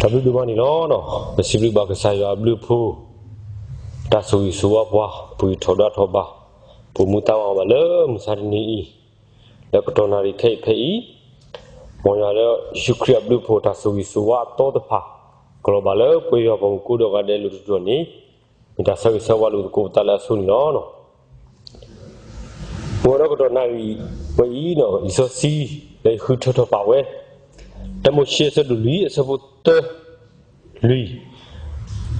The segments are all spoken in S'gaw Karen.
အဘျုးဒိၣ်မးန့ၣ်လီၤ. ပစံးဘျုးဘၣ်ကစၢ်ယွၤအဘျုးအဖှိၣ်, တၢ်ဆိၣ်ဂ့ၤဆိၣ်ဝါပှၤ ပှဲၤထီၣ်ဒၣ်ထီၣ်ဘၣ်, ပအိၣ်မူသးဝးဘၣ်လၢမုၢ်ဆါတနံၤအံၤ, လၢကတီၢ်နၣ်ရံၣ်ခဲအံၤဖဲအံၤ, မ်ယွၤလၢယ့ၣ်ၡူးခရံာ်အဘျုးအဖှိၣ် တၢ်ဆိၣ်ဂ့ၤဆိၣ်ဝါအသီတဖၣ် ကလီၤဘၣ်လၢပဝဲယွၤပှၤမုၢ်ကိးဒီးဂၤဒဲးလိၤတတီၤန့ၣ်, မ့ၢ်တၢ်ဆၢဂ့ၤဆၢဝါလိာ်သကိးပသးလၢအဆိန့ၣ်လီၤ. ပဝဲဒီးကတီၢ်နၣ်ရံၣ်ဝဲအံၤ, လံာ်စီဆှံလၢယဃုထၢထီၣ်ပာ်ဝဲ, တၢမိၤၡ့အဆၢဒိၣ်လွံၢ် အဆၢဖိတၢ လွံၢ်, ဒီး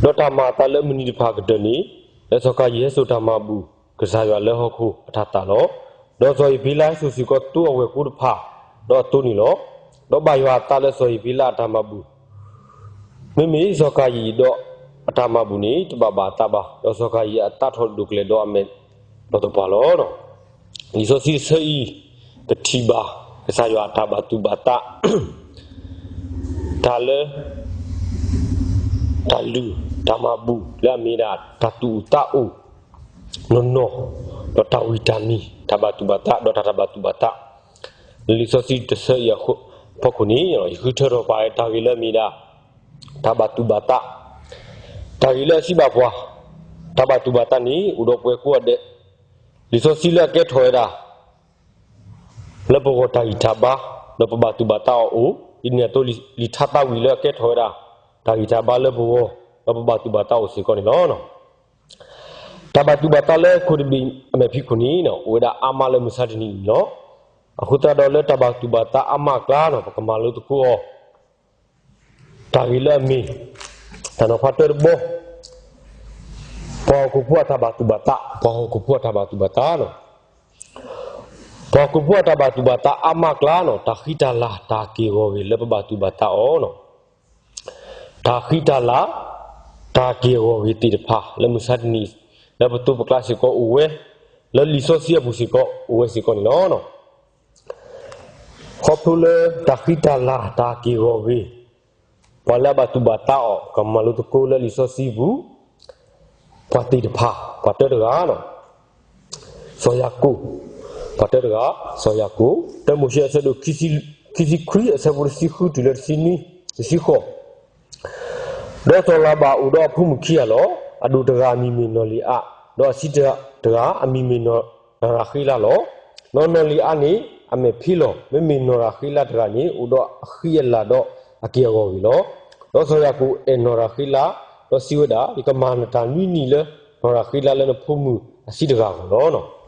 တၢ်မၤအသးလၢမုၢ်နံၤတဖၣ်ကတၢၢ်န့ၣ်, လၢစီၤကၤယံၣ်ဟဲစိာ်တၢ်မၤဘူၣ်ကစၢ်ယွၤလၢဟီၣ်ခိၣ်အတၢ်သၣ်လီၤ. ဒီးစီၤအ့ၤဘ့လးဟဲစိာ်စ့ၢ်ကီးသိအဝဲၢ်ကိတဖၣ်, ဒီးအသိန့ၣ်လီၤ. ဒီးဘၣ်ယွၤအသးလၢစီၤအ့ၤဘ့လးအတၢ်မၤဘူၣ် မ့မ့ၢ်စီၤကၤယံၣ်ဒီးအတၢ်မၤဘူၣ်န့ၣ် တဘၣ်ဘၣ်အသးဘၣ်. ဒီးစီၤကၤယံၣ်အသးထီၣ်ဒိၣ်ကလဲာ်ဒီးအမဲာ်လီၤသပှၢ်လီၤ. လံာ်စီဆှံအဆၢအံၤ ပထံၣ်ဘၣ်ကစၢ်ယွၤအတၢ်ဘၣ်သူၣ်ဘၣ်သး, တၢ်လၢ တၢ်လုၢ်တၢ်မၤဘူၣ်လၢအမ့ၢ်ဒၣ်တၢ်သူၣ်အိၣ်သးအိၣ်နီၢ်နီၢ်, ဒီးတၢ်ဝံၣ်တၢ်မံၤ တၢ်ဘၣ်သူၣ်ဘၣ်သး ဒီးတၢ်တၢ်ဘၣ်သူၣ်ဘၣ်သး, လံာ်စီဆှံတဆၢအံၤအဖီခိၣ်န့ၣ် ယဃုထၢထီၣ်ပာ်တၢ်ဂ့ၢ်လၢအမ့ၢ်ဒၣ် တၢ်ဘၣ်သူၣ်ဘၣ်သး, တၢ်ဂ့ၢ်လၢအစံးဘၣ်ပှၤ, တၢ်ဘၣ်သူၣ်ဘၣ်သးန့ၣ် အိၣ်ဒီးပှဲၤကိးဂၤဒဲး, လံာ်စီဆှံလၢအကဲထီၣ်ဝဲဒၣ် လၢပဂီၢ်တၢ်ဂံၢ်တၢ်ဘါ, ဒီးပဘၣ်သူၣ်ဘၣ်သးအီၤအိၣ်, ဒ်န့ၣ်အသိး လံာ်ထါသးဝံၣ်လၢအကဲထီၣ်ဝဲဒၣ် တၢ်ဂံၢ်တၢ်ဘါလၢပဂီၢ်, ဒီးပဘၣ်သူၣ်ဘၣ်သးအိၣ်စ့ၢ်ကီးန့ၣ်လီၤ. တၢ်ဘၣ်သူၣ်ဘၣ်သးလၢခိၣ်တဘ့ၣ်အမဲာ်ဖံးခိၣ်န့ၣ် အိၣ်ဝဲဒၣ်အါမးလၢမုၢ်ဆါတနံၤအံၤန့ၣ်လီၤ. အဃိသတးဒီးလၢတၢ်ဘၣ်သူၣ်ဘၣ်သးအါမးအကျါန့ၣ် ပကမၤလိသကိးအီၤ တၢ်ဂ့ၢ်လၢအမ့ၢ် တၢ်နီၤဖးတၢတဘီ, ပှၤဟီၣ်ခိၣ်ဖိအတၢ်ဘၣ်သူၣ်ဘၣ်သး, ပှၤဟီၣ်ခိၣ်ဖိအတၢ်ဘၣ်သူၣ်ဘၣ်သးန့ၣ်, ပှၤဟီၣ်ခိၣ်ဖိအတၢ်ဘၣ်သူၣ်ဘၣ်သးအါမးအကျါန့ၣ် တၢ်ဃံတၢ်လၤ တၢ်က့ၢ်ဂီၤဂ့ၤလၢပဘၣ်သူၣ်ဘၣ်သးအီၤန့ၣ်, တၢ်ဃံတၢ်လၤ တၢ်က့ၢ်ဂီၤဂ့ၤသ့ၣ်တဖၣ် လၢမုၢ်ဆါတနံၤ လၢပသိပကျါစ့ၢ်ကီးအိၣ်ဝဲ, လၢလံာ်စီဆှံအပူၤစ့ၢ်ကီးအိၣ်ဝဲစ့ၢ်ကီးန့ၣ်လီၤ. ခီဖျိလၢတၢ်ဃံတၢ်လၤ တၢ်က့ၢ်ဂီၤဂ့ၤ, ပှၤလၢအဘၣ်သူၣ်ဘၣ်သးအီၤ ကမၤလိသကိးလၢလံာ်စီဆှံပူၤ, ပှၤသ့ၣ်တဖၣ် ပှၤတၢတဂၤန့ၣ် စီၤယၤကိာ်, ပှၤတၢတဂၤ စီၤယၤကိာ်, တၢမိၤၡ့အဆၢဒိၣ် ခံဆံခွံ အဆၢဖိတဆံဃုတုၤလၢတဆံနွံ, တဆံဃိး, ဒီးစီၤလၤဘၣ်အိၣ်ဒီးအဖိမုၣ်ခံဂၤလီၤ. အဒိၣ်တဂၤအမံၤမ့ၢ်နီၢ်လံၤအါ, ဒီးအဆံးတဂၤအမံၤမ့ၢ်နီၢ်ရၤဃ့လးလီၤ. ဒီးနီၢ်လံၤအါန့ၣ် အမဲာ်ဖ့လီၤ. မ့မ့ၢ်နီၢ်ရၤဃ့လးတဂၤန့ၣ် အိၣ်ဒီးအဃံအလၤဒီးအက့ၢ်အဂီၤဂ့ၤလီၤ. ဒီးစီၤယၤကိာ်အဲၣ်နီၢ်ရၤဃ့လး, ဒီးစံးဝဲဒၣ်, ယကမၤနတၢ်နွံနံၤလၢ နီၢ်ရၤဃ့လးလၢနဖိမုၣ်အဆံးတဂၤအဂီၢ်လီၤ.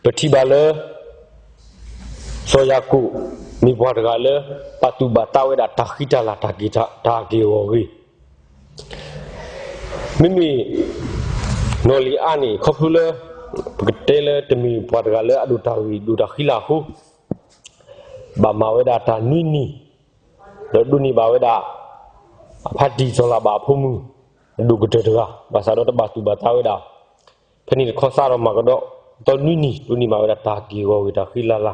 ပထံၣ်ဘၣ်လၢ စီၤယၤကိာ် မ့ၢ်ပှၤတဂၤလၢ ဘၣ်သူၣ်ဘၣ်သးဝဲဒၣ်တၢ်ဃံတၢ်လၤ တၢ်က့ၢ်ဂီၤဂ့ၤ, မ့မ့ၢ် နီၢ်လံၤအါန့ၣ် ခီဖျိလၢ ပကတဲလၢတမ့ၢ်ပှၤတဂၤလၢအဒိၣ်တၢ်ဂ့ၤဒိၣ်တၢ်ဃံလၤအဃိ ဘၣ်မၤဝဲဒၣ်တၢ်နွံနံၤ, ဒီးဒိးန့ၢ်ဘၣ်ဝဲဒၣ် အဖါတံၢ်စီၤလၤဘၣ်အဖိမုၣ် အဒိၣ်ကတၢၢ်တဂၤ, ဘၣ်ဆၣ်ဒီးတဘၣ်သူၣ်ဘၣ်သးဝဲဒၣ် ဖဲန့ၣ်တခီစးထီၣ်မၤကဒီး အသီနွံနံၤ ဒိးန့ၢ်ဘၣ်ဝဲဒၣ်တၢ်က့ၢ်ဂီၤဂ့ၤတၢ်ဃံလၤလၤ,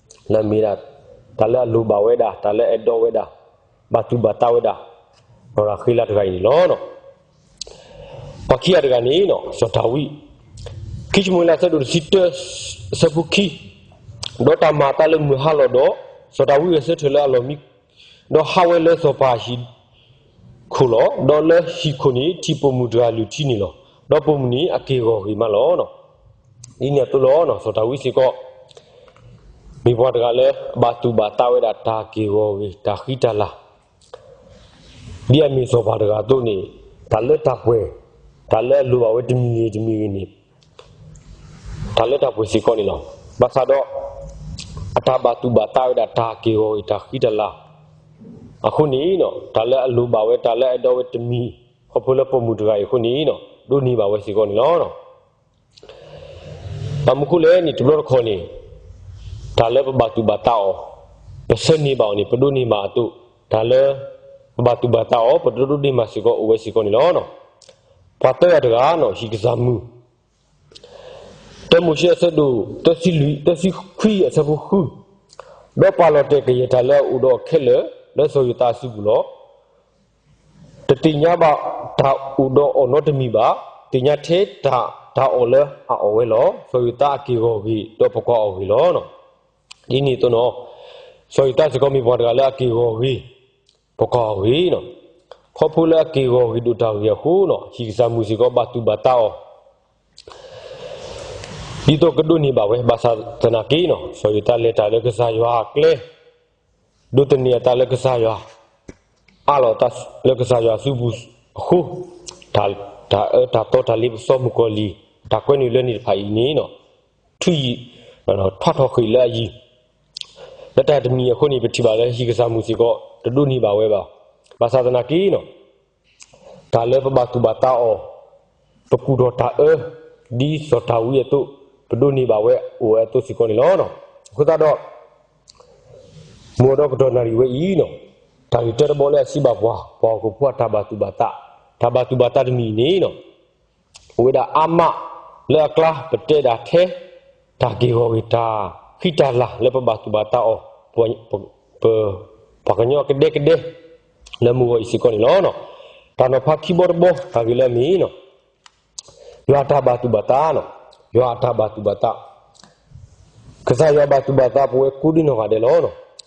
လၢအမ့ၢ်ဒၣ် တၢ်လၢအလိၣ်ဘၣ်ဝဲဒၣ် တၢ်လၢအအဲၣ်ဒိးဝဲဒၣ်, ဘၣ်သူၣ်ဘၣ်သးဝဲဒၣ် နီၢ်ရၤဃ့လးတဂၤအံၤန့ၣ်လီၤ. ပှၤခံဂၤတဂၤန့ၣ် စီၤဒၤဝံး, ခံၡမူၤအ့လးအဆၢဒိၣ်တဆံတၢ အဆၢဖိခံ, ဒီးတၢ်မၤအသးလၢမုၢ်ဟါလီၤဒီး, စီၤဒၤဝံးဂဲၤဆၢထၢၣ်လၢအလီၢ်မံ ဒီးဟးဝဲလၢစီၤပၤဟံၣ်ခိၣ်လီၤ. ဒီးလၢဟံၣ်ခိၣ်န့ၣ် ထံၣ်ပိာ်မုၣ်တဂၤလုၢ်ထံန့ၣ်လီၤ. ဒီးပိာ်မုၣ်န့ၣ်အက့ၢ်ဂီၤဂ့ၤမးလီၤ. ဒ်န့ၣ်အသိးလီၤ စီၤဒၤဝံးစ့ၢ်ကီး မ့ၢ်ပှၤတဂၤလၢအဘၣ်သူၣ်ဘၣ်သးဝဲဒၣ်တၢ်က့ၢ်ဂီၤဂ့ၤ တၢ်ဃံတၢ်လၤ ဒ်အမ့ၢ်စီၤပၤတဂၤအသိးန့ၣ်, တၢ်လၢတၢ်ပှဲၤ, တၢ်လၢအလိၣ်ဘၣ်ဝဲတမံၤဂ့ၤတမံၤဂ့ၤန့ၣ်, တၢ်လၢတၢ်ပှဲၤစ့ၢ်ကီးန့ၣ်လီၤ. ဘၣ်ဆၣ်ဒီး အတၢ်ဘၣ်သူၣ်ဘၣ်သးဝဲဒၣ်တၢ်က့ၢ်ဂီၤဂ့ၤတၢ်ဃံတၢ်လၤအဃိန့ၣ်, တၢ်လၢအလိၣ်ဘၣ်ဝဲတၢ်လၢအအဲၣ်ဒိးဝဲတမံၤ, ခီဖျိလၢပိာ်မုၣ်တဂၤအံၤအဃိန့ၣ်, ဒိးန့ၢ်ဘၣ်ဝဲစ့ၢ်ကီးန့ၣ်လီၤ. ဘၣ်မနုၤဃိလဲၣ်န့ၣ် တဘျီတခီၣ်န့ၣ်, တၢ်လၢပဘၣ်သူၣ်ဘၣ်သးအီၤ, ပဆၢန့ၢ်ဘၣ်အီၤန့ၣ် ပဒိးန့ၢ်ဘၣ်အသိး, တၢ်လၢ ပဘၣ်သူၣ်ဘၣ်သးအီၤ ပတဒိးန့ၢ်ဘၣ်စ့ၢ်ကီးအိၣ်ဝဲစ့ၢ်ကီးန့ၣ်လီၤ. ပှၤသၢဂၤတဂၤန့ၣ် ဟံၣ်ကစၢ်မုၣ် တၢမိၤၡ့အဆၢဒိၣ် သၢဆံလွံၢ် သၢဆံခွံအဆၢဖိဃု, ဒီးပာ်လီၤတဲာ်ကယဲၢ်တၢ်လၢအအိၣ်ဒီးအီၤခဲလၢာ် လၢစီၤယိၤသးအစုပူၤလီၤ. တသ့ၣ်ညါဘၣ်တၢ်အိၣ်ဒီးအီၤနီတမံၤဘၣ်, သ့ၣ်ညါထဲတၢ် တၢ်အီၣ်လၢအအီၣ်ဝဲလီၤ. စီၤယိၤသးအက့ၢ်ဂီၤဂ့ၤ ဒီးပကွၢ်အီၤဂ့ၤလီၤ. ဒ်န့ၣ်အသိးန့ၣ်, စီၤယိၤသးစ့ၢ်ကီးမ့ၢ်ပှၤတဂၤလၢအက့ၢ်ဂီၤဂ့ၤ, ပကွၢ်အဂ့ၢ်နီၤ, ခီဖျိလၢအက့ၢ်ဂီၤဂ့ၤဒိၣ်တၢ်ဂ့ၢ်အဃိနီၤ ဟံၣ်ကစၢ်မုၣ်စ့ၢ်ကီးဘၣ်သူၣ်ဘၣ်သးအီၤ ဒ်သိးကဒိးန့ၢ်ဘၣ်ဝဲ ဘၣ်ဆၣ်သနာ်က့နီၤ စီၤယိၤသးလဲၤတၢ်လၢကစၢ်ယွၤအကျဲ, ဒိးသန့ၤအသးလၢကစၢ်ယွၤ, အးလီၤအသးလၢကစၢ်ယွၤစုပူၤအဃိ, တၢ်အၢတၢ်သီတၢ်လ့ပစီမုၣ်ကီၤလံၢ် တၢ်ကွဲနုာ်လၢန့ၣ်တဖၣ်အံၤန့ၣ်နီၤ, ထွံၣ်ယံာ် ထွးထီၣ်ဃ့ၢ်လၢအယံၤ လၢတၢ်တမံၤအဃိန့ၣ် ပထံၣ်ဘၣ်လၢဟံၣ်ကစၢ်မုၣ်စ့ၢ်ကီး တဒိးန့ၢ်ဘၣ်ဝဲဘၣ်. ဘၣ်ဆၣ်သနာ်က့နီၤ တၢ်လၢပဘၣ်သူၣ်ဘၣ်သးအီၤ, ပကူၣ်ထီၣ်တၢ်အၢ, ဒ်စီၤတၢ်ဝံအသိး, ပဒိးန့ၢ်ဘၣ်ဝဲအိၣ်ဝဲအသိးစ့ၢ်ကီးန့ၣ်လီၤ. အဃိသတးဒီး မုၢ်ဒီကတီၢ်နၣ်ရံၣ်ဝဲအံၤနီၤ, တၢ်ဂ့ၢ်တၢတဘီလၢအစံးဘၣ်ပှၤ, ပှၤဟီၣ်ခိၣ်ဖိအတၢ်ဘၣ်သူၣ်ဘၣ်သး, တၢ်ဘၣ်သူၣ်ဘၣ်သးတမံၤန့ၣ်နီၤ, အိၣ်ဝဲဒၣ်အါမးလၢအကျါ ပတဲဒၣ်ထဲ တၢ်က့ၢ်ဂီၤဂ့ၤတၢ်ဃံတၢ်လၤလၢပဘၣ်သူၣ်ဘၣ်သးအီၤ, ပ ပှၤကညီကဒဲကဒဲ လၢမုၢ်ဂီၤအံၤစ့ၢ်ကီးန့ၣ်လီၤ. တၢ်နီၤဖးခံဘီတဘီ တၢ်ဂ့ၢ်လၢအမ့ၢ်နီၤ, ယွၤအတၢ်ဘၣ်သူၣ်ဘၣ်သးနီၤ, ယွၤအတၢ်ဘၣ်သူၣ်ဘၣ်သး ကစၢ်ယွၤဘၣ်သူၣ်ဘၣ်သးပဝဲကိးဒံနီၢ်ဂၤဒဲးလီၤ. က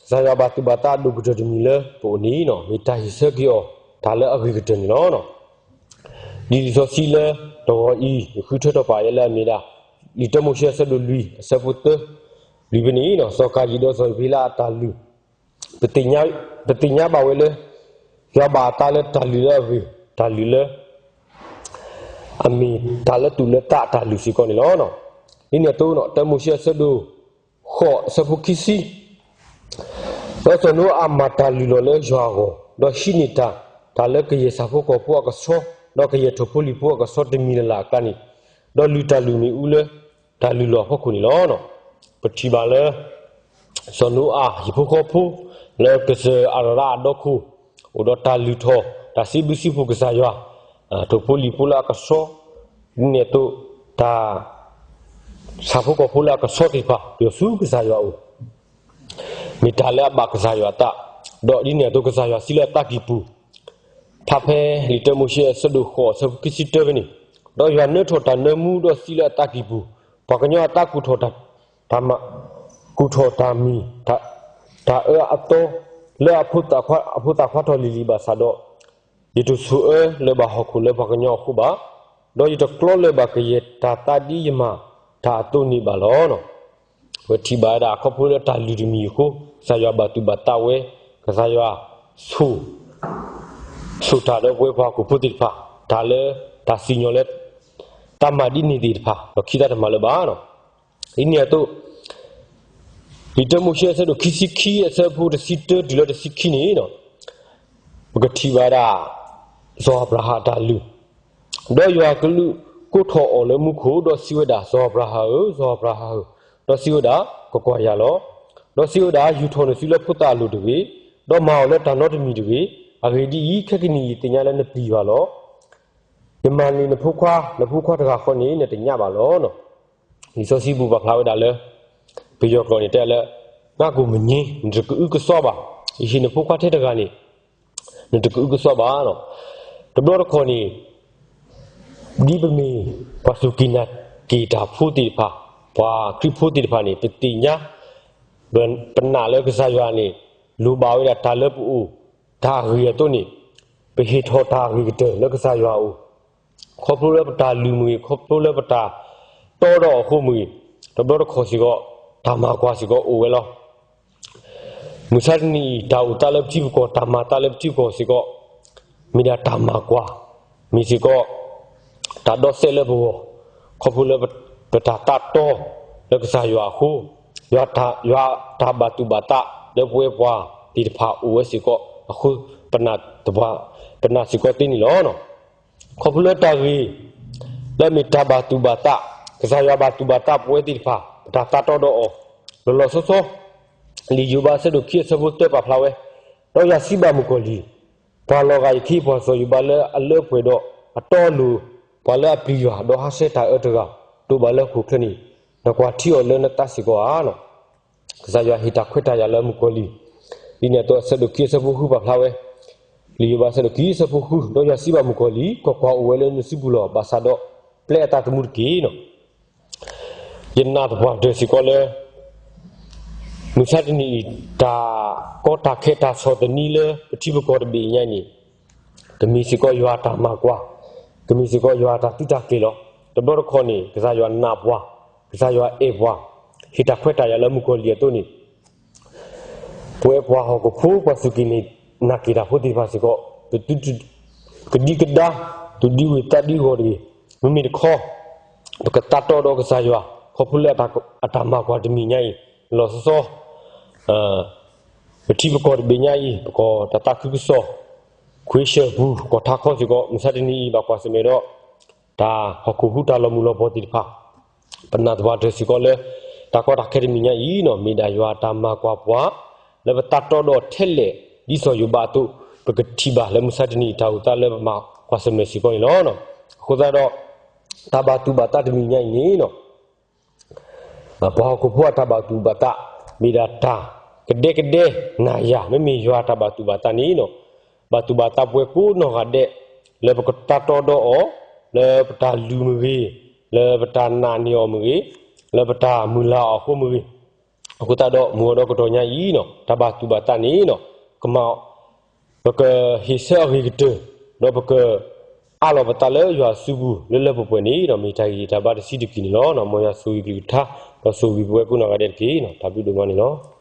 စၢ်ယွၤဘၣ်သူၣ်ဘၣ်သးအဒိၣ်ကတၢၢ်တမံၤလၢပအိၣ်န့ၣ်နီၤ မ့ၢ်တၢ်ဟ့ၣ်ဆၢက့ၤအီၤ တၢ်လၢအဂ့ၤကတၢၢ်န့ၣ်လီၤ. ဒ်လံာ်စီဆှံလၢတဂီၤအံၤ ယဃုထၢထီၣ်ပာ်ယဲလၢအမ့ၢ်ဒၣ် လံာ်တၢမိၤၡ့အဆၢဒိၣ်လွံၢ် အဆၢဖိသၢ လွံၢ်ဖဲန့ၣ်နီၤ စီၤကၤယံၣ်ဒီးစီၤယံးဖ့လးအတၢ်လုၢ် ပသ့ၣ်ညါဘၣ်ဝဲလၢ ယွၤဘၣ်အသးလၢတၢ်လုၢ်လၢအဂ့ၤ, တၢ်လုၢ်လၢ အမ့ၢ်တၢ်လၢသူၣ်လၢသးအတၢ်လုၢ်စ့ၢ်ကီးန့ၣ်လီၤ. ဒ်န့ၣ်အသိး တၢမိၤၡ့အဆၢဒိၣ်ဃိး အဆၢဖိခံဆံ, ဒီးစီၤနိအၤမၤတၢ်လုၢ်လီၤလၢယွၤအဂီၢ်, ဒီးဟံးန့ၢ်တၢ်, တၢ်လၢကယဲၢ်ဆၣ်ဖိကီၢ်ဖိအကဆှီ, ဒီးကယဲၢ်ထီၣ်ဖိလံၤဖိအကဆှီတမံၤလၢ်လၢ်အကျါန့ၣ်, ဒီးလုၢ်တၢ်လုၢ်မ့ၣ်အူလၢ တၢ်လုၢ်လီၢ်အဖီခိၣ်န့ၣ်လီၤ. ပထံၣ်ဘၣ်လၢ စီၤနိအၤ ဟံၣ်ဖိဃီဖိ လၢကစၢၢ်အရရးအဒီခိၣ် အိၣ်ဒီးတၢ်လုၢ်ထီၣ် တၢ်စံးဘျုးစံးဖှိၣ်ကစၢ်ယွၤ, ထီၣ်ဖိလံၤဖိလၢအကဆှီ, ဒ်န့ၣ်အသိး တၢ် ဆၣ်ဖိကီၢ်ဖိလၢအကဆှီသ့ၣ်တဖၣ် ပျီၢ်ဆူကစၢ်ယွၤအအိၣ် မ့ၢ်တၢ်လၢအဘၣ်ကစၢ်ယွၤအသး, ဒီးဒ်န့ၣ်အသိးကစၢ်ယွၤစံးလၢအသးကံၢ်ပူၤ, ဖးဖဲလံာ်တၢမိၤၡ့အဆၢဒိၣ်ဃိး အဆၢဖိခံဆံတၢဖဲန့ၣ်, ဒီးယွၤနၢထီၣ်တၢ်နၢမူဒီးစံးလၢအသးကံၢ်ပူၤ, ပှၤကညီအသးကူၣ်ထီၣ်တၢ် တၢ်မၤ ကူၣ်ထီၣ်တၢ်မံၤ တၢ်အၢအသီ လၢအဖိသၣ်ခွါထီၣ်လံၤလံၤဘၣ်ဆၣ်ဒီး, ယတဆိၣ်အၢလၢၤဘၣ်ဟီၣ်ခိၣ်လၢပှၤကညီအဃိဘၣ်, ဒီးယတကျီလၢၤဘၣ်ကယဲၢ်တၢ်သးဒ်ယမၤတၢ်အသိးန့ၣ်ဘၣ်လီၤ. ပထံၣ်ဘၣ်ဝဲဒၣ်ခီဖျိလၢတၢ်လုၢ်တမံၤအဃိ, ကစၢ်ယွၤဘၣ်သူၣ်ဘၣ်သးဝဲ, ကစၢ်ယွၤ ဆိၣ် ဆိၣ်တၢ်ဒီးပဝဲပှၤဟီၣ်ခိၣ်ဖိသ့ၣ်တဖၣ်, တၢ်လၢတၢ်စံၣ်ညီၣ်လၢ တၢ်မၤဒ်န့ၣ်သ့ၣ်တဖၣ် ဒီးခံသးတမၤလၢၤဘၣ်. ဒ်န့ၣ်အသိး လံာ်တၢမိၤၡ့အဆၢဒိၣ်ခံဆံခံ အဆၢဖိတဆံတၢတုၤလၢတဆံခံန့ၣ်, ပကထံၣ်ဘၣ်ဒၣ် စီၤအၤဘြၤဟၣ်အတၢ်လုၢ်, ဒီးယွၤကလူးကိးထီၣ်အီၤလၢမူခိၣ်, ဒီးစံးဝဲဒၣ်, စီၤအၤဘြၤဟၣ်ဧၢ, စီၤအၤဘြၤဟၣ်ဧၢ, ဒီးစံးဝဲဒၣ်, ကကွၢ်ယၤလီၤ. ဒီးစံးဝဲဒၣ်, ယူာ်ထီၣ်နစုလၢဖိသၣ်အလိၤတဂ့ၤ, ဒီးမၤအီၤလၢတၢ်နီတမံၤတဂ့ၤ. အဂ့ၢ်ဒ်အံၤ, ခဲကနံၣ်အံၤယသ့ၣ်ညါလၢနပျံၤယွၤလီၤ. ယမၤန့ၢ်နဖိခွါ, နဖိခွါတဂၤဃီန့ၣ် နတညးဘၣ်လီၤ. လံာ်စီဆှံပူၤပာ်ဖျါဝဲဒၣ်လၢ ပယီၤကျိာ်န့ၣ်တဲလၢ ငါ့ကိုမငြင်း, နတကအုကစွါဘၣ်, ယဟ့ၣ်နဖိခွါထဲတဂၤန့ၣ် နတကအုကစွါဘၣ်. တဘျီတခီၣ်န့ၣ် ဒ်ပမ့ၢ်ပှၤစူၢ်က့ၤနာ်က့ၤတၢ်ဖိသ့ၣ်တဖၣ်, ပှၤခရံာ်ဖိသ့ၣ်တဖၣ်န့ၣ် ပသ့ၣ်ညါ ပနာ်လၢကစၢ်ယွၤန့ၣ် လိၣ်ဘၣ်ဝဲဒၣ်တၢ်လၢပအိၣ်တၢ်အဂ့ၤအသိးန့ၣ်, ပဟ့ၣ်ထီၣ်တၢ်အဂ့ၤကတၢၢ်လၢကစၢ်ယွၤအအိၣ်, ခီဖျိလၢပတၢ်လုၢ်မ့ၢ်ဂ့ၤ, ခီဖျိလၢပတၢ်တီဒီးအဃိမ့ၢ်ဂ့ၤ, တဘျီတခီၣ်စ့ၢ်ကီး တၢ်မၤကွၢ်စ့ၢ်ကီးအိၣ်ဝဲလီၤ. မုၢ်ဆါတနံၤအံၤ တၢ်အိၣ်သးလၢပထံပကီၢ်, တၢ်မၤသးလၢပထံပကီၢ်စ့ၢ်ကီး, မ့ၢ်ဒၣ်တၢ်မၤကွၢ်, မ့ၢ်စ့ၢ်ကီး တၢ်ဒီးစဲးလၢပဂီၢ်, ခီဖျိလၢပတၢ်သးတီလၢကစၢ်ယွၤအဃိ, ယွၤတၢ်ဘၣ်သူၣ်ဘၣ်သးလၢပဝဲပှၤသ့ၣ်တဖၣ်အိၣ်ဝဲစ့ၢ်ကီးအဃိ, ပနာ်စ့ၢ်ကီးသ့န့ၣ်လီၤ. ခီဖျိလၢတၢ်ဂ့ၤ လၢအမ့ၢ်တၢ်ဘၣ်သူၣ်ဘၣ်သး, ကစၢ်ယွၤဘၣ်သူၣ်ဘၣ်သးပဝဲသ့ၣ်တဖၣ် ပတၢ်သးတီဒီးအီၤ လီၤလီၤဆီဆီ, လံာ်ယိၤဘးအဆၢဒိၣ်ခံအဆၢဖိသၢပာ်ဖျါဝဲ, ဒီးယွၤစံးဘၣ်မုၣ်ကီၤလံၢ်, ပှၤလီၤဂာ်ယခ့ယပှၤစီၤယိၤဘးလၢအလၢပှဲၤဒီးအတီအလိၤ, ပှၤလၢအပျံၤယွၤ ဒီးဟးဆှဲးတၢ်အၢတဂၤ, တိာ်ဘၣ်လၢဟီၣ်ခိၣ်ချၢန့ၣ်, နကွၢ်ထံအီၤလၢနသးစ့ၢ်ကီးဧါ. ကစၢ်ယွၤဟ့ၣ်တၢ်ခွဲးတၢ်ယာ်လၢမုၣ်ကီၤလံၢ်, ဒ်န့ၣ်အသိးအဆၢဒိၣ်ခံအဆၢဖိဃုပာ်ဖျါဝဲ, လံာ်ယိၤဘးအဆၢဒိၣ်ခံအဆၢဖိဃု, ဒီးယွၤစံးဘၣ်မုၣ်ကီၤလံၢ်, ကွၢ်ကွၢ်, အိၣ်ဝဲလၢနစုပူၤလီၤ. ဘၣ်ဆၣ်ဒီးပျဲအသးသမူတက့ၢ်. ယနာ်သပှၢ်တၢၢ်စ့ၢ်ကီးလၢ မုၢ်ဆါတနံၤအံၤ တၢ်ကီတၢ်ခဲတၢ်ဆီၣ်သနံးလၢပထံပကီၢ်တဘ့ၣ်ညါအံၤန့ၣ် ကမ့ၢ်စ့ၢ်ကီးယွၤအတၢ်မၤကွၢ်, ကမ့ၢ်စ့ၢ်ကီးယွၤအတၢ်သုးတၢ်ကျဲၤလီၤ. တဘျီတခီၣ်န့ၣ် ကစၢ်ယွၤနာ်ပှၤ, ကစၢ်ယွၤအဲၣ်ပှၤ, ဟ့ၣ်တၢ်ခွဲးတၢ်ယာ်လၢမုၣ်ကီၤလံၢ်အသိးန့ၣ် ပဝဲပှၤဟီၣ်ခိၣ်ဖိ ပှၤစူၢ်က့ၤနာ်က့ၤတၢ်ဖိသ့ၣ်တဖၣ်စ့ၢ်ကီး ပသု ကဒံကဒါ သူၣ်ဒံဝုၤသးဒံဂီၢ်တဂ့ၤ. မ့မ့ၢ်တခီ ပကသးတီဒီးကစၢ်ယွၤ ခီဖျိလၢအတၢ်မၤကွၢ်တမံၤညါအံၤ လီၤဆီဆီ ပထံပကီၢ်တဘ့ၣ်ညါအံၤ ပကီၢ်တၢ်သးခုကစီၣ် ခွ့ၡၢၣ်ပူၤ ကီၢ်ထးခီစ့ၢ်ကီး မုၢ်ဆါတနံၤအံၤ ဘၣ်ကွၢ်ဆၢၣ်မဲာ်ဒီး တၢ်ဟီၣ်ခိၣ်ဟူးတၢ်လီၤမုၢ်လီၤပှီၢ်သ့ၣ်တဖၣ် ပနာ်သပှၢ်တၢၢ်စ့ၢ်ကီးလၢ တၢ်ကီတၢ်ခဲတမံၤညါအံၤနီၤ မ့ၢ်ဒၣ်ယွၤအတၢ်မၤကွၢ်ပှၤ လၢပသးတီဒီးထဲလဲၣ် ဒ်စီၤယိၤဘးအသိး ပကထံၣ်ဘၣ်လၢမုၢ်ဆါတနံၤအံၤ တၢ်အိၣ်သးလၢပမၤကွၢ်ဆၢၣ်မဲာ်စ့ၢ်ကီးန့ၣ်လီၤ. အဃိသတးဒီး တၢ်ဘၣ်သူၣ်ဘၣ်သးတမံၤညါအံၤန့ၣ်နီၤ ပှၤဟီၣ်ခိၣ်ဖိအတၢ်ဘၣ်သူၣ်ဘၣ်သး မ့ၢ်ဒၣ်တၢ်ကဒဲကဒဲနၤယၤ မ့မ့ၢ်ယွၤအတၢ်ဘၣ်သူၣ်ဘၣ်သးန့ၣ်နီၤ ဘၣ်သူၣ်ဘၣ်သးပှၤကိးနီၢ်ဂၤဒဲး လၢပကသးတီဒီးအီၤ လၢပတၢ်လုၢ်မ့ၢ်ဂ့ၤ, လၢပတၢ်နာ်န့ၢ်အီၤမ့ၢ်ဂ့ၤ, လၢပတၢ်မုၢ်လၢ်အီၤအဃိမ့ၢ်ဂ့ၤ, အဃိသတးဒီး မုၢ်အီၤဒီကတီၢ်ညါအံၤနီၤ တၢ်ဘၣ်သူၣ်ဘၣ်သးန့ၣ်နီၤ ကမၤ ပကဟ့ၣ်ဆၢအဂ့ၤကတၢၢ် ဒီးပကအးလီၤပသးလၢယွၤအစုပူၤ လၢလၢပှဲၤပှဲၤန့ၣ်နီၤ မ့ၢ်တၢ်ဂ့ၤတၢ်ဘါတဆံးတက့ၢ်န့ၣ်လီၤ. မ်ယွၤဆိၣ်ဂ့ၤကလုၢ်ကထါ ဒီးဆိၣ်ဂ့ၤပဝဲကိးနီၢ်ဂၤဒဲးတက့ၢ်. တၢ်ဘျုးဒိၣ်မးန့ၣ်လီၤ.